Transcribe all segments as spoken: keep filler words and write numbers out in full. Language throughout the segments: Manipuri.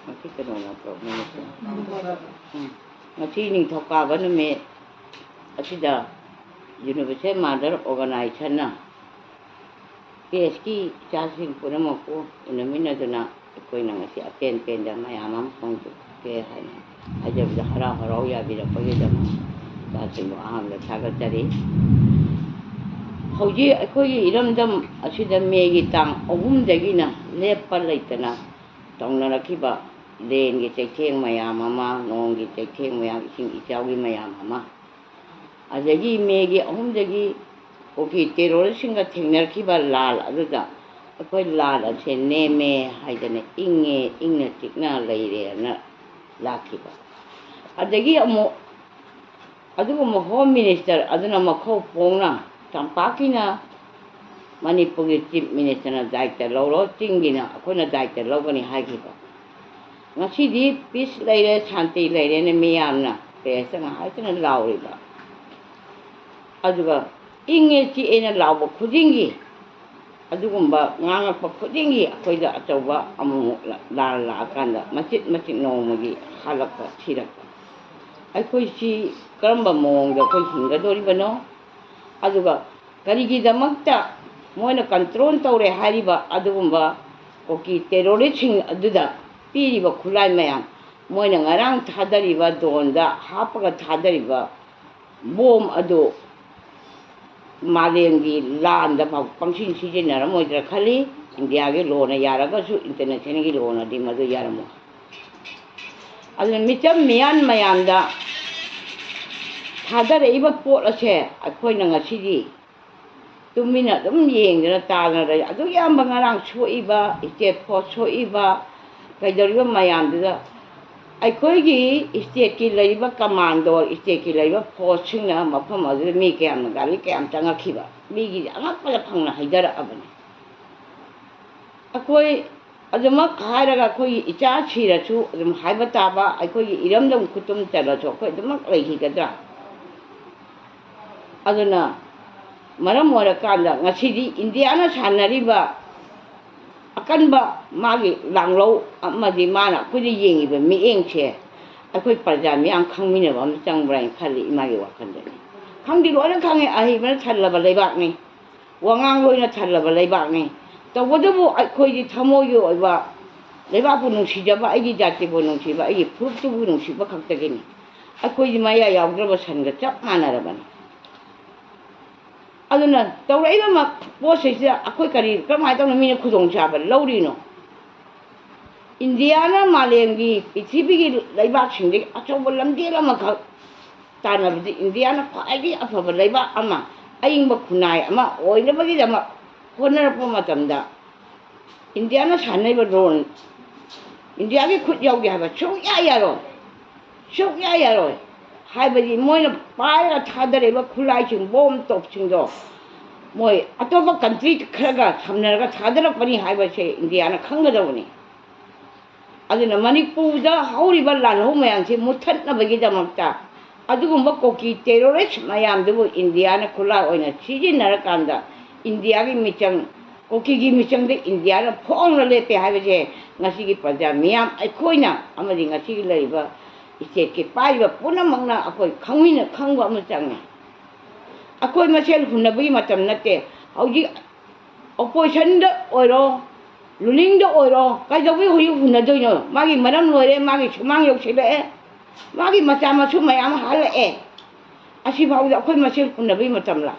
ꯉꯁꯤ ꯀꯩꯅꯣ ꯅꯠꯇ꯭ꯔꯣ? ꯅꯨꯃꯤꯠꯁꯦ? ꯎꯝ꯫ ꯉꯁꯤ ꯅꯤꯡꯊꯧꯀꯥꯕ ꯅꯨꯃꯤꯠ ꯑꯁꯤꯗ Universal Mother Organizationꯅ ꯄꯦꯁꯀꯤ ꯏꯆꯥꯁꯤꯡ ꯄꯨꯝꯅꯃꯛꯄꯨ ꯎꯅꯃꯤꯟꯅꯗꯨꯅ ꯑꯩꯈꯣꯏꯅ ꯉꯁꯤ ꯑꯄꯦꯟ ꯄꯦꯟꯗ ꯃꯌꯥꯝ ꯑꯃ ꯐꯣꯡꯗꯣꯛꯀꯦ ꯍꯥꯏꯅ ꯍꯥꯏꯖꯕꯗ ꯍꯔꯥꯎ ꯍꯔꯥꯎ ꯌꯥꯕꯤꯔꯛꯄꯒꯤꯗꯃꯛ ꯏꯆꯥꯁꯤꯡꯕꯨ ꯑꯍꯥꯟꯕꯗ ꯊꯥꯒꯠꯆꯔꯤ꯫ ꯍꯧꯖꯤꯛ ꯑꯩꯈꯣꯏꯒꯤ ꯏꯔꯝꯗꯝ ꯑꯁꯤꯗ ꯃꯦꯒꯤ ꯇꯥꯡ ꯑꯍꯨꯝꯗꯒꯤꯅ ꯂꯦꯞꯄ ꯂꯩꯇꯅ ꯇꯧꯅꯔꯛꯈꯤꯕ ꯂꯦꯟꯒꯤ ꯆꯩꯊꯦꯡ ꯃꯌꯥꯝ ꯑꯃ, ꯅꯣꯡꯒꯤ ꯆꯩꯊꯦꯡ ꯃꯌꯥꯝ, ꯏꯁꯤꯡ ꯏꯆꯥꯎꯒꯤ ꯃꯌꯥꯝ ꯑꯃ, ꯑꯗꯒꯤ ꯃꯦꯒꯤ ꯑꯍꯨꯝꯗꯒꯤ ꯀꯨꯀꯤ ꯇꯦꯔꯣꯔꯤꯁꯁꯤꯡꯒ ꯊꯦꯡꯅꯔꯛꯈꯤꯕ ꯂꯥꯜ ꯑꯗꯨꯗ ꯑꯩꯈꯣꯏ ꯂꯥꯜ ꯑꯁꯦ ꯅꯦꯝꯃꯦ ꯍꯥꯏꯗꯅ ꯏꯪꯉꯦ, ꯏꯪꯅ ꯆꯤꯛꯅ ꯂꯩꯔꯦꯅ ꯂꯥꯛꯈꯤꯕ꯫ ꯑꯗꯒꯤ ꯑꯃꯨꯛ ꯑꯗꯨꯒꯨꯝꯕ Home Minister ꯑꯗꯨꯅ ꯃꯈꯧ ꯐꯣꯡꯅ ꯇꯝꯄꯥꯛꯀꯤꯅ ꯃꯅꯤꯄꯨꯔꯒꯤ Chief Ministerꯅ ꯗꯥꯏꯇ ꯂꯧꯔꯣ, ꯆꯤꯡꯒꯤꯅ ꯑꯩꯈꯣꯏꯅ ꯗꯥꯏꯇ ꯂꯧꯒꯅꯤ ꯍꯥꯏꯈꯤꯕ꯫ ꯉꯁꯤꯗꯤ peace ꯂꯩꯔꯦ, ꯁꯥꯟꯇꯤ ꯂꯩꯔꯦꯅ ꯃꯤꯌꯥꯝꯅ ꯄ꯭ꯔꯦꯁꯇ ꯉꯥꯏꯍꯥꯛꯇꯅ ꯂꯥꯎꯔꯤꯕ꯫ ꯑꯗꯨꯒ ꯏꯪꯉꯦ ꯆꯤꯛꯑꯦꯅ ꯂꯥꯎꯕ ꯈꯨꯗꯤꯡꯒꯤ, ꯑꯗꯨꯒꯨꯝꯕ ꯉꯥꯡꯉꯛꯄ ꯈꯨꯗꯤꯡꯒꯤ ꯑꯩꯈꯣꯏꯗ ꯑꯆꯧꯕ ꯑꯃꯨꯛ ꯂꯥꯟ ꯂꯥꯛꯑꯀꯥꯟꯗ ꯃꯆꯤꯠ ꯃꯆꯤꯠ ꯅꯣꯡꯃꯒꯤ ꯍꯥꯜꯂꯛꯄ, ꯊꯤꯔꯛꯄ꯫ ꯑꯩꯈꯣꯏꯁꯤ ꯀꯔꯝꯕ ꯃꯑꯣꯡꯗ ꯑꯩꯈꯣꯏ ꯍꯤꯡꯒꯗꯧꯔꯤꯕꯅꯣ? ꯑꯗꯨꯒ ꯀꯔꯤꯒꯤꯗꯃꯛꯇ ꯃꯣꯏꯅ control ꯇꯧꯔꯦ ꯍꯥꯏꯔꯤꯕ ꯑꯗꯨꯒꯨꯝꯕ ꯀꯨꯀꯤ ꯇꯦꯔꯣꯔꯤꯁꯁꯤꯡ ꯑꯗꯨꯗ ꯄꯤꯔꯤꯕ ꯈꯨꯠꯂꯥꯏ ꯃꯌꯥꯝ, ꯃꯣꯏꯅ ꯉꯔꯥꯡ ꯊꯥꯗꯔꯤꯕ, ꯗ꯭ꯔꯣꯟꯗ ꯍꯥꯞꯄꯒ ꯊꯥꯗꯔꯤꯕ ꯕꯣꯝ ꯑꯗꯨ ꯃꯥꯂꯦꯝꯒꯤ ꯂꯥꯟꯗ ꯐꯥꯎ ꯄꯪꯁꯤꯟ ꯁꯤꯖꯤꯟꯅꯔꯝꯃꯣꯏꯗ꯭ꯔꯥ ꯈꯜꯂꯤ꯫ ꯏꯟꯗꯤꯌꯥꯒꯤ ꯂꯣꯅ ꯌꯥꯔꯒꯁꯨ internationalꯒꯤ ꯂꯣꯅꯗꯤ ꯃꯗꯨ ꯌꯥꯔꯝꯃꯣꯏ꯫ ꯑꯗꯨꯅ ꯃꯤꯆꯝ ꯃꯤꯌꯥꯟ ꯃꯌꯥꯝꯗ ꯊꯥꯗꯔꯛꯏꯕ ꯄꯣꯠ ꯑꯁꯦ ꯑꯩꯈꯣꯏꯅ ꯉꯁꯤꯗꯤ ꯇꯨꯃꯤꯟꯅ ꯑꯗꯨꯝ ꯌꯦꯡꯗꯅ ꯇꯥꯗꯅ ꯂꯩ꯫ ꯑꯗꯨꯛ ꯌꯥꯝꯕ ꯉꯔꯥꯡ ꯁꯣꯛꯏꯕ, state force ꯁꯣꯛꯏꯕ, ꯀꯩꯗꯧꯔꯤꯕ ꯃꯌꯥꯝꯗꯨꯗ ꯑꯩꯈꯣꯏꯒꯤ stateꯀꯤ ꯂꯩꯔꯤꯕ commando, stateꯀꯤ ꯂꯩꯔꯤꯕ forceꯁꯤꯡꯅ ꯃꯐꯝ ꯑꯗꯨꯗ ꯃꯤ ꯀꯌꯥꯝꯅ, ꯒꯥꯔꯤ ꯀꯌꯥꯝ ꯆꯪꯉꯛꯈꯤꯕ, ꯃꯤꯒꯤ ꯑꯉꯛꯄꯗ ꯐꯪꯅ ꯍꯥꯏꯖꯔꯛꯑꯕꯅꯤ꯫ ꯑꯩꯈꯣꯏ ꯑꯗꯨꯃꯛ ꯍꯥꯏꯔꯒ ꯑꯩꯈꯣꯏꯒꯤ ꯏꯆꯥ ꯁꯤꯔꯁꯨ ꯑꯗꯨꯝ ꯍꯥꯏꯕ ꯇꯥꯕ, ꯑꯩꯈꯣꯏꯒꯤ ꯏꯔꯝꯗꯝ ꯈꯨꯇꯨꯝ ꯆꯠꯂꯁꯨ ꯑꯩꯈꯣꯏ ꯑꯗꯨꯃꯛ ꯂꯩꯈꯤꯒꯗ꯭ꯔꯥ? ꯑꯗꯨꯅ ꯃꯔꯝ ꯑꯣꯏꯔꯀꯥꯟꯗ ꯉꯁꯤꯗꯤ ꯏꯟꯗꯤꯌꯥꯅ ꯁꯥꯟꯅꯔꯤꯕ ꯑꯀꯟꯕ ꯃꯥꯒꯤ ꯂꯥꯡꯂꯧ ꯑꯃꯗꯤ ꯃꯥꯅ ꯑꯩꯈꯣꯏꯗ ꯌꯦꯡꯉꯤꯕ ꯃꯤꯠꯌꯦꯡꯁꯦ ꯑꯩꯈꯣꯏ ꯄ꯭ꯔꯖꯥ ꯃꯤꯌꯥꯝ ꯈꯪꯃꯤꯟꯅꯕ ꯑꯃ ꯆꯪꯕ꯭ꯔꯥ ꯍꯥꯏꯅ ꯈꯜꯂꯤ ꯏꯃꯥꯒꯤ ꯋꯥꯈꯜꯗꯗꯤ꯫ ꯈꯪꯗꯦ, ꯂꯣꯏꯅ ꯈꯪꯉꯦ, ꯑꯍꯩꯕꯅ ꯊꯜꯂꯕ ꯂꯩꯕꯥꯛꯅꯤ, ꯋꯥꯉꯥꯡ ꯂꯣꯏꯅ ꯊꯜꯂꯕ ꯂꯩꯕꯥꯛꯅꯤ꯫ ꯇꯧꯕꯇꯕꯨ ꯑꯩꯈꯣꯏꯒꯤ ꯊꯃꯣꯏꯒꯤ ꯑꯣꯏꯕ ꯂꯩꯕꯥꯛꯄꯨ ꯅꯨꯡꯁꯤꯖꯕ, ꯑꯩꯒꯤ ꯖꯥꯇꯤꯕꯨ ꯅꯨꯡꯁꯤꯕ, ꯑꯩꯒꯤ ꯐꯨꯔꯨꯞꯇꯨꯕꯨ ꯅꯨꯡꯁꯤꯕ ꯈꯛꯇꯒꯤꯅꯤ꯫ ꯑꯩꯈꯣꯏꯗꯤ ꯃꯌꯥ ꯌꯥꯎꯗ꯭ꯔꯕ ꯁꯟꯒ ꯆꯞ ꯃꯥꯟꯅꯔꯕꯅꯤ꯫ ꯑꯗꯨꯅ ꯇꯧꯔꯛꯏꯕ ꯃ-, ꯄꯣꯠꯁꯤꯡꯁꯤꯗ ꯑꯩꯈꯣꯏ ꯀꯔꯤ, ꯀꯔꯝꯍꯥꯏꯅ ꯇꯧꯅ ꯃꯤꯅ ꯈꯨꯗꯣꯡꯆꯥꯕ ꯂꯧꯔꯤꯅꯣ? ꯏꯟꯗꯤꯌꯥꯅ ꯃꯥꯂꯦꯝꯒꯤ ꯄ꯭ꯔꯤꯊꯤꯕꯤꯒꯤ ꯂꯩꯕꯥꯛꯁꯤꯡꯗꯒꯤ ꯑꯆꯧꯕ ꯂꯝꯖꯦꯜ ꯑꯃꯈꯛ ꯇꯥꯟꯅꯕꯗꯤ ꯏꯟꯗꯤꯌꯥꯅ ꯈ꯭ꯋꯥꯏꯗꯒꯤ ꯑꯐꯕ ꯂꯩꯕꯥꯛ ꯑꯃ, ꯑꯏꯪꯕ ꯈꯨꯟꯅꯥꯏ ꯑꯃ ꯑꯣꯏꯅꯕꯒꯤꯗꯃꯛ ꯍꯣꯠꯅꯔꯛꯄ ꯃꯇꯝꯗ ꯏꯟꯗꯤꯌꯥꯅ ꯁꯥꯟꯅꯔꯤꯕ ꯔꯣꯜ ꯏꯟꯗꯤꯌꯥꯒꯤ ꯈꯨꯠ ꯌꯥꯎꯗꯦ ꯍꯥꯏꯕ ꯁꯨꯡꯌꯥ ꯌꯥꯔꯣꯏ, ꯁꯨꯡꯌꯥ ꯌꯥꯔꯣꯏ꯫ ꯍꯥꯏꯕꯗꯤ ꯃꯣꯏꯅ ꯄꯥꯏꯔꯒ ꯊꯥꯗꯔꯛꯏꯕ ꯈꯨꯠꯂꯥꯏꯁꯤꯡ, ꯕꯣꯝ ꯇꯣꯞꯁꯤꯡꯗꯣ ꯃꯣꯏ ꯑꯇꯣꯞꯄ ꯀꯟꯇ꯭ꯔꯤ ꯈꯔꯒ ꯁꯝꯅꯔꯒ ꯊꯥꯗꯔꯛꯄꯅꯤ ꯍꯥꯏꯕꯁꯦ ꯏꯟꯗꯤꯌꯥꯅ ꯈꯪꯒꯗꯕꯅꯤ꯫ ꯑꯗꯨꯅ ꯃꯅꯤꯄꯨꯔꯗ ꯍꯧꯔꯤꯕ ꯂꯥꯜꯍꯧ ꯃꯌꯥꯝꯁꯤ ꯃꯨꯠꯊꯠꯅꯕꯒꯤꯗꯃꯛꯇ ꯑꯗꯨꯒꯨꯝꯕ ꯀꯣꯀꯤ ꯇꯦꯔꯣꯔꯤꯁ ꯃꯌꯥꯝꯗꯨꯕꯨ ꯏꯟꯗꯤꯌꯥꯅ ꯈꯨꯠꯂꯥꯏ ꯑꯣꯏꯅ ꯁꯤꯖꯤꯟꯅꯔꯀꯥꯟꯗ ꯏꯟꯗꯤꯌꯥꯒꯤ ꯃꯤꯆꯪ, ꯀꯣꯀꯤꯒꯤ ꯃꯤꯆꯪꯗ ꯏꯟꯗꯤꯌꯥꯅ ꯐꯣꯡꯅ ꯂꯦꯞꯄꯦ ꯍꯥꯏꯕꯁꯦ ꯉꯁꯤꯒꯤ ꯄ꯭ꯔꯖꯥ ꯃꯤꯌꯥꯝ ꯑꯩꯈꯣꯏꯅ ꯑꯃꯗꯤ ꯉꯁꯤꯒꯤ ꯂꯩꯔꯤꯕ ꯁ꯭ꯇꯦꯠꯀꯤ ꯄꯥꯏꯔꯤꯕ ꯄꯨꯝꯅꯃꯛꯅ ꯑꯩꯈꯣꯏ ꯈꯪꯃꯤꯟꯅ ꯈꯪꯕ ꯑꯃ ꯆꯪꯉꯤ꯫ ꯑꯩꯈꯣꯏ ꯃꯁꯦꯜ ꯍꯨꯟꯅꯕꯒꯤ ꯃꯇꯝ ꯅꯠꯇꯦ꯫ ꯍꯧꯖꯤꯛ ꯑꯣꯄꯣꯖꯤꯁꯟꯗ ꯑꯣꯏꯔꯣ, ꯔꯨꯂꯤꯡꯗ ꯑꯣꯏꯔꯣ, ꯀꯩꯗꯧꯕꯩ ꯍꯧꯖꯤꯛ ꯍꯨꯟꯅꯗꯣꯏꯅꯣ? ꯃꯥꯒꯤ ꯃꯔꯝ ꯂꯣꯏꯔꯦ, ꯃꯥꯒꯤ ꯁꯨꯃꯥꯡ ꯌꯧꯁꯤꯜꯂꯛꯑꯦ, ꯃꯥꯒꯤ ꯃꯆꯥ ꯃꯁꯨ ꯃꯌꯥꯝ ꯍꯜꯂꯛꯑꯦ꯫ ꯑꯁꯤꯐꯥꯎꯗ ꯑꯩꯈꯣꯏ ꯃꯁꯦꯜ ꯍꯨꯟꯅꯕꯒꯤ ꯃꯇꯝꯂꯥ?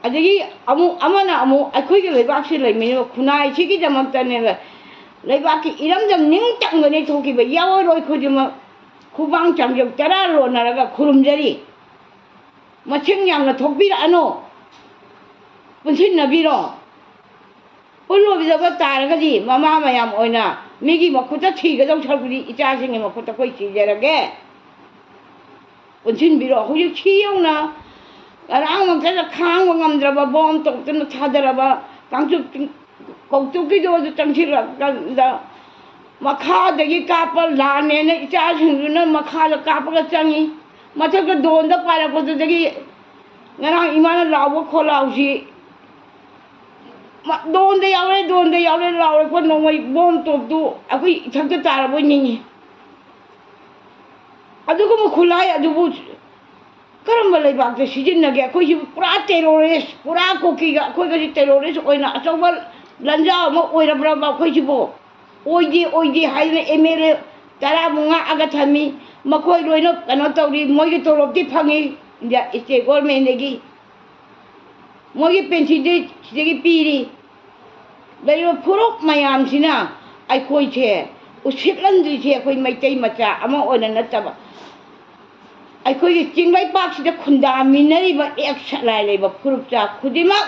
ꯑꯗꯒꯤ ꯑꯃꯨꯛ ꯑꯃꯅ ꯑꯃꯨꯛ ꯑꯩꯈꯣꯏꯒꯤ ꯂꯩꯕꯥꯛꯁꯤ ꯂꯩꯃꯤꯟꯅꯕ ꯈꯨꯟꯅꯥꯏꯁꯤꯒꯤꯗꯃꯛꯇꯅꯦꯕ, ꯂꯩꯕꯥꯛꯀꯤ ꯏꯔꯝꯗꯝ ꯅꯤꯡꯇꯝꯒꯅꯤ ꯊꯣꯛꯈꯤꯕ ꯌꯥꯑꯣꯏꯔꯣꯏ ꯈꯨꯗꯤꯡꯃꯛ ꯈꯨꯕꯥꯡ ꯆꯥꯡꯖꯧ ꯇꯔꯥ ꯂꯣꯟꯅꯔꯒ ꯈꯨꯔꯨꯝꯖꯔꯤ꯫ ꯃꯁꯤꯡ ꯌꯥꯝꯅ ꯊꯣꯛꯄꯤꯔꯛꯑꯅꯨ, ꯄꯨꯟꯁꯤꯟꯅꯕꯤꯔꯣ꯫ ꯄꯨꯜꯂꯣꯏꯗꯕ ꯇꯥꯔꯒꯗꯤ ꯃꯃꯥ ꯃꯌꯥꯝ ꯑꯣꯏꯅ ꯃꯤꯒꯤ ꯃꯈꯨꯠꯇ ꯊꯤꯒꯗꯧ ꯁꯔꯨꯛꯄꯨꯗꯤ ꯏꯆꯥꯁꯤꯡꯒꯤ ꯃꯈꯨꯠꯇ ꯑꯩꯈꯣꯏ ꯊꯤꯖꯔꯒꯦ꯫ ꯄꯨꯟꯁꯤꯟꯕꯤꯔꯣ꯫ ꯍꯧꯖꯤꯛ ꯁꯤ ꯌꯧꯅ ꯉꯔꯥꯡꯃꯛꯇꯗ ꯈꯥꯡꯕ ꯉꯝꯗ꯭ꯔꯕ ꯕꯣꯝ ꯇꯣꯛꯇꯨꯅ ꯊꯥꯗꯔꯕ ꯀꯥꯡꯆꯨꯞ ꯀꯧꯇꯨꯛꯀꯤꯗꯣ ꯑꯗꯨ ꯆꯪꯁꯤꯜꯂꯛꯀꯥꯟꯗ ꯃꯈꯥꯗꯒꯤ ꯀꯥꯞꯄ ꯂꯥꯟꯅꯦꯅ ꯏꯆꯥꯁꯤꯡꯗꯨꯅ ꯃꯈꯥꯗ ꯀꯥꯞꯄꯒ ꯆꯪꯉꯤ꯫ ꯃꯊꯛꯇ ꯗꯣꯟꯗ ꯄꯥꯏꯔꯛꯄꯗꯨꯗꯒꯤ ꯉꯔꯥꯡ ꯏꯃꯥꯅ ꯂꯥꯎꯕ ꯈꯣꯜꯂꯥꯎꯁꯤ, "ꯃ-, ꯗꯣꯟꯗ ꯌꯥꯎꯔꯦ, ꯗꯣꯟꯗ ꯌꯥꯎꯔꯦ" ꯂꯥꯎꯔꯛꯄ ꯅꯣꯡꯃꯩ ꯕꯣꯝ ꯇꯣꯞꯇꯨ ꯑꯩꯈꯣꯏ ꯏꯊꯛꯇ ꯇꯥꯔꯕꯣꯏ ꯅꯤꯡꯉꯤ꯫ ꯑꯗꯨꯒꯨꯝꯕ ꯈꯨꯠꯂꯥꯏ ꯑꯗꯨꯕꯨ ꯀꯔꯝꯕ ꯂꯩꯕꯥꯛꯇ ꯁꯤꯖꯤꯟꯅꯒꯦ? ꯑꯩꯈꯣꯏꯁꯤꯕꯨ ꯄꯨꯔꯥ terrorist, ꯄꯨꯔꯥ ꯀꯨꯀꯤꯒ ꯑꯩꯈꯣꯏꯒꯁꯤ terrorist ꯑꯣꯏꯅ ꯑꯆꯧꯕ ꯂꯥꯟꯖꯥꯎ ꯑꯃ ꯑꯣꯏꯔꯕ꯭ꯔꯕ ꯑꯩꯈꯣꯏꯁꯤꯕꯨ? ꯑꯣꯏꯗꯦ, ꯑꯣꯏꯗꯦ ꯍꯥꯏꯗꯅ MLA ꯇꯔꯥꯃꯨꯛ ꯉꯥꯛꯑꯒ ꯊꯝꯃꯤ꯫ ꯃꯈꯣꯏ ꯂꯣꯏꯅ ꯀꯩꯅꯣ ꯇꯧꯔꯤ, ꯃꯣꯏꯒꯤ ꯇꯣꯂꯣꯞꯇꯤ ꯐꯪꯉꯤ ꯏꯟꯗꯤꯌꯥ state governmentꯗꯒꯤ꯫ ꯃꯣꯏꯒꯤ pensionꯗꯤ ꯁꯤꯗꯒꯤ ꯄꯤꯔꯤ꯫ ꯂꯩꯔꯤꯕ ꯐꯨꯔꯨꯞ ꯃꯌꯥꯝꯁꯤꯅ ꯑꯩꯈꯣꯏꯁꯦ ꯎꯁꯤꯠꯍꯟꯗ꯭ꯔꯤꯁꯦ, ꯑꯩꯈꯣꯏ ꯃꯩꯇꯩ ꯃꯆꯥ ꯑꯃ ꯑꯣꯏꯅ ꯅꯠꯇꯕ, ꯑꯩꯈꯣꯏꯒꯤ ꯆꯤꯡꯂꯩꯄꯥꯛꯁꯤꯗ ꯈꯨꯟꯗꯥꯃꯤꯟꯅꯔꯤꯕ ꯑꯦꯛꯁ ꯂꯥꯏ ꯂꯩꯕ ꯐꯨꯔꯨꯞꯆꯥ ꯈꯨꯗꯤꯡꯃꯛ,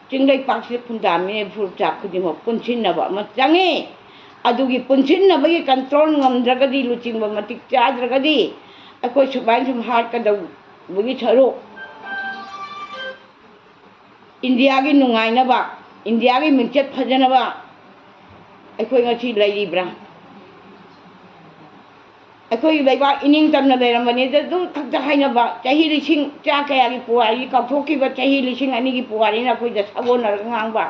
ꯆꯤꯡꯂꯩꯄꯥꯛꯁꯤꯗ ꯈꯨꯟꯗꯥꯃꯤꯟꯅꯔꯤꯕ ꯐꯨꯔꯨꯞꯆꯥ ꯈꯨꯗꯤꯡꯃꯛ ꯄꯨꯟꯁꯤꯟꯅꯕ ꯑꯃ ꯆꯪꯉꯤ꯫ ꯑꯗꯨꯒꯤ ꯄꯨꯟꯁꯤꯟꯅꯕꯒꯤ control ꯉꯝꯗ꯭ꯔꯒꯗꯤ, ꯂꯨꯆꯤꯡꯕ ꯃꯇꯤꯛ ꯆꯥꯗ꯭ꯔꯒꯗꯤ, ꯑꯩꯈꯣꯏ ꯁꯨꯃꯥꯏꯅ ꯁꯨꯝ ꯍꯥꯠꯀꯗꯧꯕꯒꯤ ꯁꯔꯨꯛ, ꯏꯟꯗꯤꯌꯥꯒꯤ ꯅꯨꯡꯉꯥꯏꯅꯕ, ꯏꯟꯗꯤꯌꯥꯒꯤ ꯃꯤꯡꯆꯠ ꯐꯖꯅꯕ ꯑꯩꯈꯣꯏ ꯉꯁꯤ ꯂꯩꯔꯤꯕ꯭ꯔꯥ? ꯑꯩꯈꯣꯏꯒꯤ ꯂꯩꯕꯥꯛ ꯏꯅꯤꯡ ꯇꯝꯅ ꯂꯩꯔꯝꯕꯅꯤ꯫ ꯑꯗꯨ ꯈꯛꯇ ꯍꯥꯏꯅꯕ, ꯆꯍꯤ ꯂꯤꯁꯤꯡ ꯆꯥ ꯀꯌꯥꯒꯤ ꯄꯨꯋꯥꯔꯤ ꯀꯥꯎꯊꯣꯛꯈꯤꯕ, ꯆꯍꯤ ꯂꯤꯁꯤꯡ ꯑꯅꯤꯒꯤ ꯄꯨꯋꯥꯔꯤꯅ ꯑꯩꯈꯣꯏꯗ ꯁꯥꯒꯣꯟꯅꯔꯒ ꯉꯥꯡꯕ꯫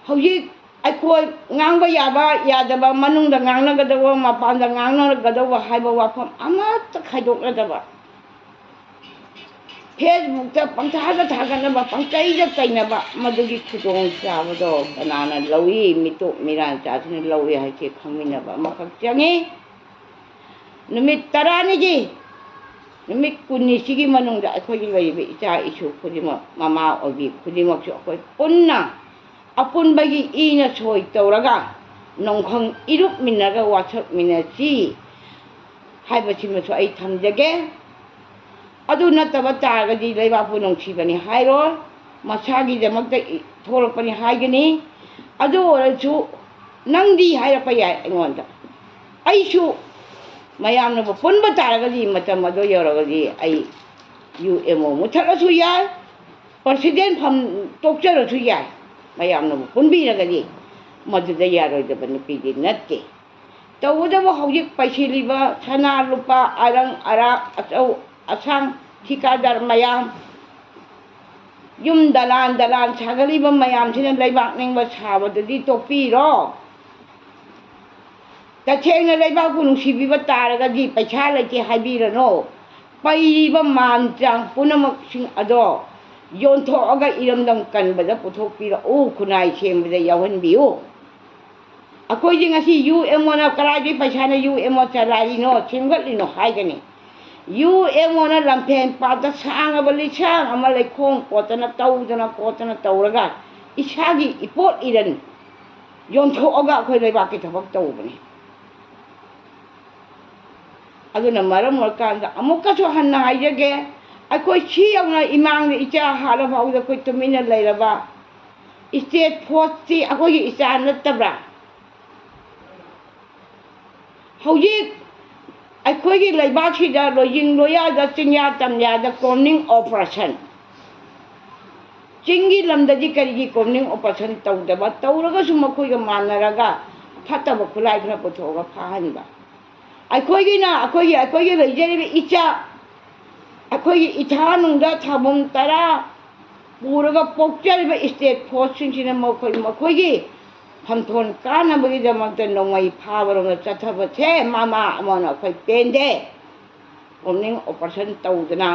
ꯍꯧꯖꯤꯛ ꯑꯩꯈꯣꯏ ꯉꯥꯡꯕ ꯌꯥꯕ ꯌꯥꯗꯕ, ꯃꯅꯨꯡꯗ ꯉꯥꯡꯅꯒꯗꯧꯕ, ꯃꯄꯥꯟꯗ ꯉꯥꯡꯅꯒꯗꯧꯕ ꯍꯥꯏꯕ ꯋꯥꯐꯝ ꯑꯃꯠꯇ ꯈꯥꯏꯗꯣꯛꯅꯗꯕ, Facebookꯇ ꯄꯪꯊꯥꯗ ꯊꯥꯒꯠꯅꯕ, ꯄꯪꯆꯩꯗ ꯆꯩꯅꯕ, ꯃꯗꯨꯒꯤ ꯈꯨꯗꯣꯡꯆꯥꯕꯗꯣ ꯀꯅꯥꯅ ꯂꯧꯏ? ꯃꯤꯇꯣꯞ ꯃꯤꯔꯥꯟ ꯆꯥꯁꯤꯅ ꯂꯧꯏ ꯍꯥꯏꯁꯦ ꯈꯪꯃꯤꯟꯅꯕ ꯑꯃꯈꯛ ꯆꯪꯉꯤ꯫ ꯅꯨꯃꯤꯠ ꯇꯔꯥꯅꯤꯒꯤ, ꯅꯨꯃꯤꯠ ꯀꯨꯟꯅꯤꯁꯤꯒꯤ ꯃꯅꯨꯡꯗ ꯑꯩꯈꯣꯏꯒꯤ ꯂꯩꯔꯤꯕ ꯏꯆꯥ ꯏꯁꯨ ꯈꯨꯗꯤꯡꯃꯛ, ꯃꯃꯥ ꯑꯣꯏꯕꯤ ꯈꯨꯗꯤꯡꯃꯛꯁꯨ ꯑꯩꯈꯣꯏ ꯄꯨꯟꯅ ꯑꯄꯨꯟꯕꯒꯤ ꯏꯅ ꯁꯣꯏ ꯇꯧꯔꯒ, ꯅꯣꯡꯈꯪ ꯏꯔꯨꯞꯃꯤꯟꯅꯔꯒ ꯋꯥꯁꯛꯃꯤꯟꯅꯁꯤ ꯍꯥꯏꯕꯁꯤꯃꯁꯨ ꯑꯩ ꯊꯝꯖꯒꯦ꯫ ꯑꯗꯨ ꯅꯠꯇꯕ ꯇꯥꯔꯒꯗꯤ ꯂꯩꯕꯥꯛꯄꯨ ꯅꯨꯡꯁꯤꯕꯅꯤ ꯍꯥꯏꯔꯣꯏ, ꯃꯁꯥꯒꯤꯗꯃꯛꯇ ꯏ-, ꯊꯣꯛꯂꯛꯄꯅꯤ ꯍꯥꯏꯒꯅꯤ꯫ ꯑꯗꯨ ꯑꯣꯏꯔꯁꯨ ꯅꯪꯗꯤ ꯍꯥꯏꯔꯛꯄ ꯌꯥꯏ ꯑꯩꯉꯣꯟꯗ꯫ ꯑꯩꯁꯨ ꯃꯌꯥꯝꯅꯕꯨ ꯄꯨꯟꯕ ꯇꯥꯔꯒꯗꯤ, ꯃꯇꯝ ꯑꯗꯨ ꯌꯧꯔꯒꯗꯤ ꯑꯩ UMO ꯃꯨꯊꯠꯂꯁꯨ ꯌꯥꯏ, president ꯐꯝ ꯇꯣꯛꯆꯔꯁꯨ ꯌꯥꯏ, ꯃꯌꯥꯝꯅꯕꯨ ꯄꯨꯟꯕꯤꯔꯒꯗꯤ꯫ ꯃꯗꯨꯗ ꯌꯥꯔꯣꯏꯗꯕ ꯅꯨꯄꯤꯗꯤ ꯅꯠꯇꯦ꯫ ꯇꯧꯕꯇꯕꯨ ꯍꯧꯖꯤꯛ ꯄꯩꯁꯤꯜꯂꯤꯕ ꯁꯅꯥ ꯂꯨꯄꯥ, ꯑꯔꯪ ꯑꯔꯥꯛ, ꯑꯆꯧ ꯑꯁꯥꯡ, ꯊꯤꯀꯥꯗꯥꯔ ꯃꯌꯥꯝ, ꯌꯨꯝ ꯗꯂꯥꯟ ꯗꯂꯥꯟ ꯁꯥꯒꯠꯂꯤꯕ ꯃꯌꯥꯝꯁꯤꯅ ꯂꯩꯕꯥꯛ ꯅꯤꯡꯕ ꯁꯥꯕꯗꯨꯗꯤ ꯇꯣꯛꯄꯤꯔꯣ꯫ ꯇꯁꯦꯡꯅ ꯂꯩꯕꯥꯛꯄꯨ ꯅꯨꯡꯁꯤꯕꯤꯕ ꯇꯥꯔꯒꯗꯤ ꯄꯩꯁꯥ ꯂꯩꯇꯦ ꯍꯥꯏꯕꯤꯔꯅꯨ꯫ ꯄꯩꯔꯤꯕ ꯃꯥꯟ ꯆꯥꯡ ꯄꯨꯝꯅꯃꯛꯁꯤꯡ ꯑꯗꯣ ꯌꯣꯟꯊꯣꯛꯑꯒ ꯏꯔꯝꯗꯝ ꯀꯟꯕꯗ ꯄꯨꯊꯣꯛꯄꯤꯔꯛꯎ, ꯈꯨꯟꯅꯥꯏ ꯁꯦꯝꯕꯗ ꯌꯥꯎꯍꯟꯕꯤꯌꯨ꯫ ꯑꯩꯈꯣꯏꯁꯦ ꯉꯁꯤ ꯌꯨ ꯑꯦꯝ ꯑꯣꯅ ꯀꯗꯥꯏꯗꯒꯤ ꯄꯩꯁꯥꯅ ꯌꯨ ꯑꯦꯝ ꯑꯣ ꯆꯂꯥꯏꯔꯤꯅꯣ, ꯁꯦꯝꯒꯠꯂꯤꯅꯣ ꯍꯥꯏꯒꯅꯤ꯫ ꯌꯨ ꯑꯦꯝ ꯑꯣꯅ ꯂꯝꯐꯦꯟ ꯄꯥꯠꯇ ꯁꯥꯡꯉꯕ ꯂꯤꯁꯥꯡ ꯑꯃ ꯂꯩꯈꯣꯝ ꯀꯣꯠꯇꯅ, ꯇꯧꯗꯅ ꯈꯣꯠꯇꯅ ꯇꯧꯔꯒ ꯏꯁꯥꯒꯤ ꯏꯄꯣꯠ ꯏꯔꯟ ꯌꯣꯟꯊꯣꯛꯑꯒ ꯑꯩꯈꯣꯏ ꯂꯩꯕꯥꯛꯀꯤ ꯊꯕꯛ ꯇꯧꯕꯅꯤ꯫ ꯑꯗꯨꯅ ꯃꯔꯝ ꯑꯣꯏꯔꯀꯥꯟꯗ ꯑꯃꯨꯛꯀꯁꯨ ꯍꯟꯅ ꯍꯥꯏꯖꯒꯦ, ꯑꯩꯈꯣꯏ ꯁꯤ ꯌꯧꯅ ꯏꯃꯥꯡꯗ ꯏꯆꯥ ꯍꯥꯠꯂ ꯐꯥꯎꯗ ꯑꯩꯈꯣꯏ ꯇꯨꯃꯤꯟꯅ ꯂꯩꯔꯕ ꯏꯁꯇꯦꯠ ꯐꯣꯔꯁꯇꯤ ꯑꯩꯈꯣꯏꯒꯤ ꯏꯆꯥ ꯅꯠꯇꯕ꯭ꯔꯥ? ꯍꯧꯖꯤꯛ ꯑꯩꯈꯣꯏꯒꯤ ꯂꯩꯕꯥꯛꯁꯤꯗ ꯂꯣꯏꯖꯤꯡ ꯂꯣꯌꯥꯗ, ꯆꯤꯡꯌꯥ ꯇꯝꯌꯥꯗ ꯀꯣꯝꯅꯤꯡ ꯑꯣꯄꯔꯦꯁꯟ, ꯆꯤꯡꯒꯤ ꯂꯝꯗꯗꯤ ꯀꯔꯤꯒꯤ ꯀꯣꯝꯅꯤꯡ ꯑꯣꯄꯔꯦꯁꯟ ꯇꯧꯗꯕ? ꯇꯧꯔꯒꯁꯨ ꯃꯈꯣꯏꯒ ꯃꯥꯟꯅꯔꯒ ꯐꯠꯇꯕ ꯈꯨꯠꯂꯥꯏ ꯈꯔ ꯄꯨꯊꯣꯛꯑꯒ ꯐꯥꯍꯟꯕ꯫ ꯑꯩꯈꯣꯏꯒꯤꯅ ꯑꯩꯈꯣꯏꯒꯤ, ꯑꯩꯈꯣꯏꯒꯤ ꯂꯩꯖꯔꯤꯕ ꯏꯆꯥ, ꯑꯩꯈꯣꯏꯒꯤ ꯏꯊꯥꯅꯨꯡꯗ ꯊꯥꯕꯝ ꯇꯔꯥ ꯄꯨꯔꯒ ꯄꯣꯛꯆꯔꯤꯕ ꯏꯁꯇꯦꯠ ꯐꯣꯔꯁꯁꯤꯡꯁꯤꯅ ꯃꯈꯣꯏ ꯃꯈꯣꯏꯒꯤ ꯐꯝꯊꯣꯟ ꯀꯥꯅꯕꯒꯤꯗꯃꯛꯇ ꯅꯣꯡꯃꯩ ꯐꯥꯕꯔꯣꯝꯗ ꯆꯠꯊꯕꯁꯦ ꯃꯃꯥ ꯑꯃꯅ ꯑꯩꯈꯣꯏ ꯄꯦꯟꯗꯦ꯫ ꯀꯣꯝꯅꯤꯡ ꯑꯣꯄꯔꯦꯁꯟ ꯇꯧꯗꯅ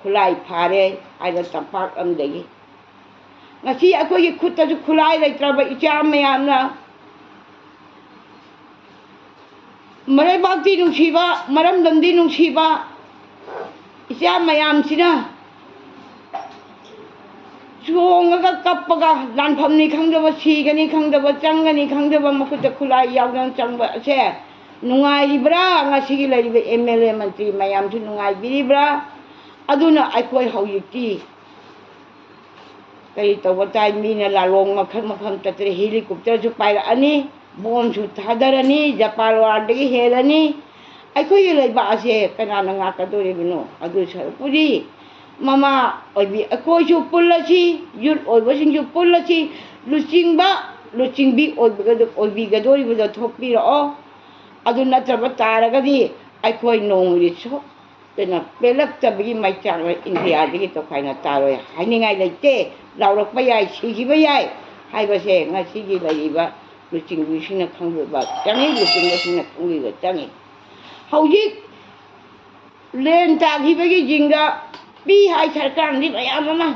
ꯈꯨꯠꯂꯥꯏ ꯐꯥꯔꯦ ꯍꯥꯏꯅ ꯇꯝꯄꯥꯛ ꯂꯝꯗꯒꯤ꯫ ꯉꯁꯤ ꯑꯩꯈꯣꯏꯒꯤ ꯈꯨꯠꯇꯁꯨ ꯈꯨꯠꯂꯥꯏ ꯂꯩꯇ꯭ꯔꯕ ꯏꯆꯥ ꯃꯌꯥꯝꯅ ꯃꯔꯩꯕꯥꯛꯇꯤ ꯅꯨꯡꯁꯤꯕ, ꯃꯔꯝꯗꯝꯗꯤ ꯅꯨꯡꯁꯤꯕ, ꯏꯆꯥ ꯃꯌꯥꯝꯁꯤꯅ ꯆꯣꯡꯉꯒ ꯀꯞꯄꯒ, ꯂꯥꯟꯐꯝꯅꯤ ꯈꯪꯗꯕ, ꯁꯤꯒꯅꯤ ꯈꯪꯗꯕ, ꯆꯪꯒꯅꯤ ꯈꯪꯗꯕ, ꯃꯈꯨꯠꯇ ꯈꯨꯠꯂꯥꯏ ꯌꯥꯎꯗꯅ ꯆꯪꯕ ꯑꯁꯦ ꯅꯨꯡꯉꯥꯏꯔꯤꯕ꯭ꯔꯥ? ꯉꯁꯤꯒꯤ ꯂꯩꯔꯤꯕ ꯑꯦꯝ ꯑꯦꯜ ꯑꯦ, ꯃꯟꯇ꯭ꯔꯤ ꯃꯌꯥꯝꯁꯨ ꯅꯨꯡꯉꯥꯏꯕꯤꯔꯤꯕ꯭ꯔꯥ? ꯑꯗꯨꯅ ꯑꯩꯈꯣꯏ ꯍꯧꯖꯤꯛꯇꯤ ꯀꯔꯤ ꯇꯧꯕ ꯇꯥꯏ? ꯃꯤꯅ ꯂꯥꯂꯣꯡ ꯃꯈꯜ ꯃꯈꯜ ꯆꯠꯇꯅ ꯍꯦꯂꯤꯀꯣꯞꯇꯔꯁꯨ ꯄꯥꯏꯔꯛꯑꯅꯤ, ꯕꯣꯝꯁꯨ ꯊꯥꯗꯔꯅꯤ, ꯖꯄꯥꯟ ꯋꯥꯔꯗꯒꯤ ꯍꯦꯜꯂꯅꯤ꯫ ꯑꯩꯈꯣꯏꯒꯤ ꯂꯩꯕꯥꯛ ꯑꯁꯦ ꯀꯅꯥꯅ ꯉꯥꯛꯀꯗꯣꯔꯤꯕꯅꯣ? ꯑꯗꯨ ꯁꯔꯨꯛꯄꯨꯗꯤ ꯃꯃꯥ ꯑꯣꯏꯕꯤ ꯑꯩꯈꯣꯏꯁꯨ ꯄꯨꯜꯂꯁꯤ, ꯌꯨꯠ ꯑꯣꯏꯕꯁꯤꯡꯁꯨ ꯄꯨꯜꯂꯁꯤ, ꯂꯨꯆꯤꯡꯕ ꯂꯨꯆꯤꯡꯕꯤ ꯑꯣꯏꯕꯒꯗ-, ꯑꯣꯏꯕꯤꯒꯗꯣꯔꯤꯕꯗꯣ ꯊꯣꯛꯄꯤꯔꯛꯑꯣ꯫ ꯑꯗꯨ ꯅꯠꯇ꯭ꯔꯕ ꯇꯥꯔꯒꯗꯤ ꯑꯩꯈꯣꯏ ꯅꯣꯡꯃꯗꯤ ꯁꯣꯏꯗꯅ ꯄꯦꯜꯂꯛꯇꯕꯒꯤ ꯃꯩꯆꯥꯛꯅ ꯏꯟꯗꯤꯌꯥꯗꯒꯤ ꯇꯣꯈꯥꯏꯅ ꯇꯥꯔꯣꯏ ꯍꯥꯏꯅꯤꯡꯉꯥꯏ ꯂꯩꯇꯦ꯫ ꯂꯥꯎꯔꯛꯄ ꯌꯥꯏ, ꯁꯤꯈꯤꯕ ꯌꯥꯏ ꯍꯥꯏꯕꯁꯦ ꯉꯁꯤꯒꯤ ꯂꯩꯔꯤꯕ ꯂꯨꯆꯤꯡꯕꯤꯁꯤꯡꯅ ꯈꯪꯕꯤꯕ ꯆꯪꯉꯤ, ꯂꯨꯆꯤꯡꯕꯁꯤꯡꯅ ꯈꯪꯕꯤꯕ ꯆꯪꯉꯤ꯫ ꯍꯧꯖꯤꯛ ꯂꯦꯟ ꯇꯥꯈꯤꯕꯒꯤ ꯖꯤꯡꯒ ꯄꯤ ꯍꯥꯏ ꯁꯔꯀꯥꯔꯅꯗꯤ ꯃꯌꯥꯝ ꯑꯃ꯫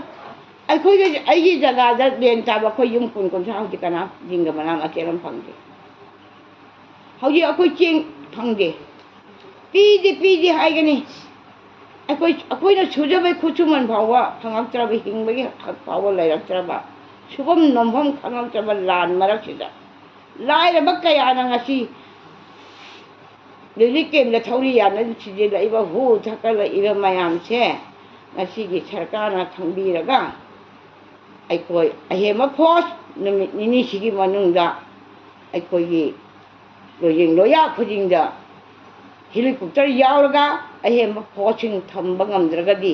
ꯑꯩꯈꯣꯏꯒꯤ, ꯑꯩꯒꯤ ꯖꯒꯥꯗ ꯂꯦꯟ ꯇꯥꯕ ꯑꯩꯈꯣꯏ ꯌꯨꯝ ꯀꯨꯟ ꯀꯨꯟꯊ꯭ꯔꯥ ꯍꯧꯖꯤꯛ ꯀꯅꯥ ꯖꯤꯡꯒ ꯃꯅꯥ ꯃꯆꯦꯠ ꯑꯃ ꯐꯪꯗꯦ꯫ ꯍꯧꯖꯤꯛ ꯑꯩꯈꯣꯏ ꯆꯦꯡ ꯐꯪꯗꯦ꯫ ꯄꯤꯗꯦ, ꯄꯤꯗꯦ ꯍꯥꯏꯒꯅꯤ꯫ ꯑꯩꯈꯣꯏ, ꯑꯩꯈꯣꯏꯅ ꯁꯨꯖꯕꯩ ꯈꯨꯠꯁꯨꯃꯟ ꯐꯥꯎꯕ ꯐꯪꯉꯛꯇ꯭ꯔꯕ, ꯍꯤꯡꯕꯒꯤ ꯍꯛ ꯐꯥꯎꯕ ꯂꯩꯔꯛꯇ꯭ꯔꯕ, ꯁꯨꯐꯝ ꯅꯣꯝꯐꯝ ꯈꯪꯉꯛꯇ꯭ꯔꯕ ꯂꯥꯟ ꯃꯔꯛꯁꯤꯗ ꯂꯥꯏꯔꯕ ꯀꯌꯥꯅ ꯉꯁꯤ ꯔꯤꯂꯤꯐ ꯀꯦꯝꯗ ꯊꯧꯔꯤ ꯌꯥꯟꯗꯨꯅ ꯁꯤꯖꯤꯜꯂꯛꯏꯕ, ꯍꯨ ꯊꯛꯀꯠꯂꯛꯏꯕ ꯃꯌꯥꯝꯁꯦ ꯉꯁꯤꯒꯤ ꯁꯔꯀꯥꯔꯅ ꯈꯪꯕꯤꯔꯒ ꯑꯩꯈꯣꯏ ꯑꯍꯦꯟꯕ ꯐꯣꯔꯁ ꯅꯨꯃꯤꯠ ꯅꯤꯅꯤꯁꯤꯒꯤ ꯃꯅꯨꯡꯗ ꯑꯩꯈꯣꯏꯒꯤ ꯂꯣꯏꯖꯤꯡ ꯂꯣꯌꯥ ꯈꯨꯗꯤꯡꯗ ꯍꯦꯂꯤꯀꯣꯞꯇꯔ ꯌꯥꯎꯔꯒ ꯑꯍꯦꯟꯕ ꯐꯣꯔꯁꯁꯤꯡ ꯊꯝꯕ ꯉꯝꯗ꯭ꯔꯒꯗꯤ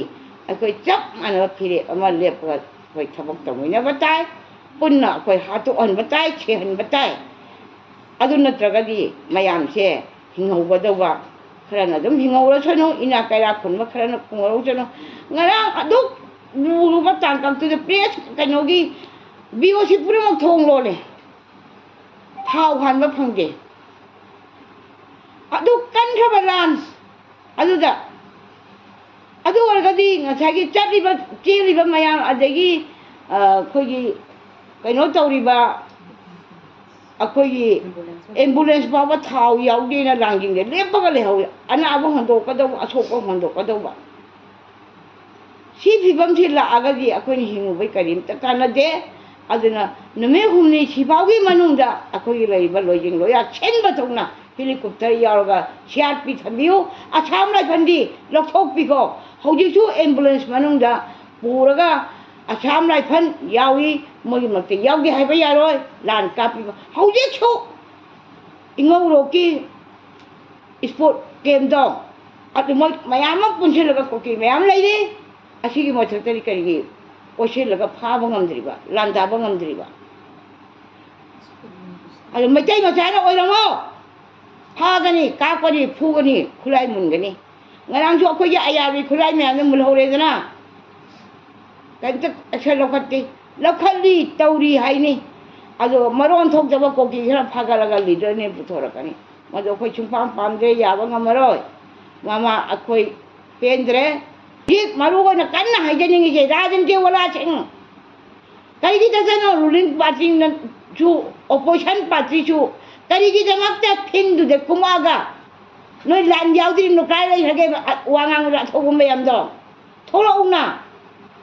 ꯑꯩꯈꯣꯏ ꯆꯞ ꯃꯥꯟꯅꯕ ꯐꯤꯔꯦꯞ ꯑꯃ ꯂꯦꯞꯄꯒ ꯑꯩꯈꯣꯏ ꯊꯕꯛ ꯇꯧꯃꯤꯟꯅꯕ ꯇꯥꯏ, ꯄꯨꯟꯅ ꯑꯩꯈꯣꯏ ꯍꯥꯠꯇꯣꯛꯍꯟꯕ ꯇꯥꯏ, ꯁꯤꯍꯟꯕ ꯇꯥꯏ꯫ ꯑꯗꯨ ꯅꯠꯇ꯭ꯔꯒꯗꯤ ꯃꯌꯥꯝꯁꯦ ꯍꯤꯡꯍꯧꯒꯗꯧꯕ ꯈꯔꯅ ꯑꯗꯨꯝ ꯍꯤꯡꯍꯧꯔꯁꯅꯨ, ꯏꯅꯥꯛ ꯀꯩꯔꯥꯛ ꯈꯨꯟꯕ ꯈꯔꯅ ꯈꯨꯡꯍꯧꯔꯁꯅꯨ꯫ ꯉꯔꯥꯡ ꯑꯗꯨꯛ ꯂꯨꯔꯨꯕ ꯇꯥꯡꯀꯛꯇꯨꯗ ꯄ꯭ꯔꯦꯁ ꯀꯩꯅꯣꯒꯤ ꯕꯤ ꯑꯣ ꯁꯤ ꯄꯨꯝꯅꯃꯛ ꯊꯣꯡ ꯂꯣꯜꯂꯦ, ꯊꯥꯎ ꯍꯥꯟꯕ ꯐꯪꯗꯦ꯫ ꯑꯗꯨ ꯀꯟꯈ꯭ꯔꯕ ꯂꯥꯟ ꯑꯗꯨꯗ, ꯑꯗꯨ ꯑꯣꯏꯔꯒꯗꯤ ꯉꯁꯥꯏꯒꯤ ꯆꯠꯂꯤꯕ ꯆꯦꯜꯂꯤꯕ ꯃꯌꯥꯝ, ꯑꯗꯒꯤ ꯑꯩꯈꯣꯏꯒꯤ ꯀꯩꯅꯣ ꯇꯧꯔꯤꯕ ꯑꯩꯈꯣꯏꯒꯤ ꯑꯦꯝꯕꯨꯂꯦꯟꯁ ꯐꯥꯎꯕ ꯊꯥꯎ ꯌꯥꯎꯗꯦꯅ ꯂꯥꯡꯖꯤꯡꯗ ꯂꯦꯞꯄꯒ ꯂꯩꯍꯧꯋꯤ꯫ ꯑꯅꯥꯕ ꯍꯣꯟꯗꯣꯛꯀꯗꯧꯕ, ꯑꯁꯣꯛꯄ ꯍꯣꯟꯗꯣꯛꯀꯗꯧꯕ꯫ ꯁꯤ ꯐꯤꯕꯝꯁꯤ ꯂꯥꯛꯑꯒꯗꯤ ꯑꯩꯈꯣꯏꯅ ꯍꯤꯡꯉꯨꯕꯩ ꯀꯔꯤꯝꯇ ꯀꯥꯟꯅꯗꯦ꯫ ꯑꯗꯨꯅ ꯅꯨꯃꯤꯠ ꯍꯨꯝꯅꯤ ꯁꯤꯐꯥꯎꯒꯤ ꯃꯅꯨꯡꯗ ꯑꯩꯈꯣꯏꯒꯤ ꯂꯩꯔꯤꯕ ꯂꯣꯏꯖꯤꯡ ꯂꯣꯌꯥ ꯁꯤꯟꯕ ꯊꯨꯡꯅ ꯍꯦꯂꯤꯀꯣꯞꯇꯔ ꯌꯥꯎꯔꯒ ꯁꯤ ꯑꯥꯔ ꯄꯤ ꯊꯝꯕꯤꯌꯨ꯫ ꯑꯁꯥꯝ ꯔꯥꯏꯐꯜꯗꯤ ꯂꯧꯊꯣꯛꯄꯤꯈꯣ꯫ ꯍꯧꯖꯤꯛꯁꯨ ꯑꯦꯝꯕꯨꯂꯦꯟꯁ ꯃꯅꯨꯡꯗ ꯄꯨꯔꯒ ꯑꯁꯥꯝ ꯔꯥꯏꯐꯜ ꯌꯥꯎꯏ, ꯃꯣꯏꯒꯤ ꯃꯔꯛꯇ ꯌꯥꯎꯗꯦ ꯍꯥꯏꯕ ꯌꯥꯔꯣꯏ꯫ ꯂꯥꯟ ꯀꯥꯞꯄꯤꯕ ꯍꯧꯖꯤꯛꯁꯨ ꯏꯉꯧꯔꯣꯛꯀꯤ ꯏꯁꯄꯣꯔꯠ ꯀꯦꯝꯗꯣ ꯑꯗꯨ ꯃꯣꯏ ꯃꯌꯥꯝ ꯑꯃ ꯄꯨꯟꯁꯤꯜꯂꯒ ꯀꯨꯀꯤ ꯃꯌꯥꯝ ꯂꯩꯔꯤ꯫ ꯑꯁꯤꯒꯤ ꯃꯊꯛꯇꯗꯤ ꯀꯔꯤꯒꯤ ꯀꯣꯏꯁꯤꯜꯂꯒ ꯐꯥꯕ ꯉꯝꯗ꯭ꯔꯤꯕ, ꯂꯥꯟꯗꯥꯕ ꯉꯝꯗ꯭ꯔꯤꯕ? ꯑꯗꯨ ꯃꯩꯇꯩ ꯃꯆꯥꯅ ꯑꯣꯏꯔꯝꯃꯣ꯫ ꯐꯥꯒꯅꯤ, ꯀꯥꯞꯀꯅꯤ, ꯐꯨꯒꯅꯤ, ꯈꯨꯠꯂꯥꯏ ꯃꯨꯟꯒꯅꯤ꯫ ꯉꯔꯥꯡꯁꯨ ꯑꯩꯈꯣꯏꯒꯤ ꯑꯌꯥꯕꯤ ꯈꯨꯠꯂꯥꯏ ꯃꯌꯥꯝꯗꯣ ꯃꯨꯜꯍꯧꯔꯦꯗꯅ, ꯀꯔꯤꯝꯇ action ꯂꯧꯈꯠꯇꯦ꯫ ꯂꯧꯈꯠꯂꯤ, ꯇꯧꯔꯤ ꯍꯥꯏꯅꯤ꯫ ꯑꯗꯣ ꯃꯔꯣꯟ ꯊꯣꯛꯇꯕ ꯀꯣꯀꯤ ꯈꯔ ꯐꯥꯒꯠꯂꯒ leaderꯅꯦ ꯄꯨꯊꯣꯔꯛꯀꯅꯤ꯫ ꯃꯗꯨ ꯑꯩꯈꯣꯏ ꯁꯨꯡꯄꯥꯝ ꯄꯥꯝꯗ꯭ꯔꯦ, ꯌꯥꯕ ꯉꯝꯃꯔꯣꯏ꯫ ꯃꯃꯥ ꯑꯩꯈꯣꯏ ꯄꯦꯟꯗ꯭ꯔꯦ꯫ ꯍꯧꯖꯤꯛ ꯃꯔꯨ ꯑꯣꯏꯅ ꯀꯟꯅ ꯍꯥꯏꯖꯅꯤꯡꯉꯤꯁꯦ, ꯔꯥꯖꯅꯤꯇꯤ ꯋꯥꯂꯥꯁꯤꯡ, ꯀꯔꯤꯒꯤꯗꯕꯅꯣ ruling partyꯅꯁꯨ, opposition partyꯁꯨ ꯀꯔꯤꯒꯤꯗꯃꯛꯇ fieldꯗꯨꯗ ꯀꯨꯝꯃꯛꯑꯒ ꯅꯣꯏ line ꯌꯥꯎꯗ꯭ꯔꯤꯕꯅꯣ? ꯀꯥꯏ ꯂꯩꯈ꯭ꯔꯒꯦ ꯋꯥ ꯉꯥꯡꯕꯗ ꯑꯊꯧꯕ ꯃꯌꯥꯝꯗꯣ? ꯊꯣꯛꯂꯛꯎꯅ,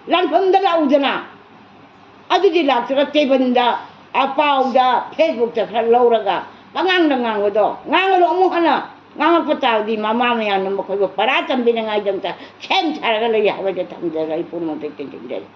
ꯂꯥꯟꯐꯝꯗ ꯂꯥꯛꯎꯗꯅ꯫ ꯑꯗꯨꯗꯤ ꯂꯥꯛꯇ꯭ꯔꯒ ꯇꯦꯕꯜꯗ, ꯑ, ꯄꯥꯎꯗ, Facebookꯇ ꯈꯔ ꯂꯧꯔꯒ ꯄꯉꯥꯡꯗ ꯉꯥꯡꯕꯗꯣ, ꯉꯥꯡꯉꯗꯣ ꯑꯃꯨꯛ ꯍꯟꯅ ꯉꯥꯡꯉꯛꯄ ꯇꯥꯔꯗꯤ ꯃꯃꯥ ꯃꯌꯥꯝꯅ ꯃꯈꯣꯏꯕꯨ ꯄꯔꯥ ꯇꯝꯕꯤꯅꯉꯥꯏꯗꯃꯛꯇ ꯁꯦꯝ ꯁꯥꯔꯒ ꯂꯩ ꯍꯥꯏꯕꯁꯦ ꯊꯝꯖꯔꯒ ꯑꯩ ꯄꯨꯝꯅꯃꯛꯇ ꯇꯦꯟꯁꯤꯟꯖꯔꯤ꯫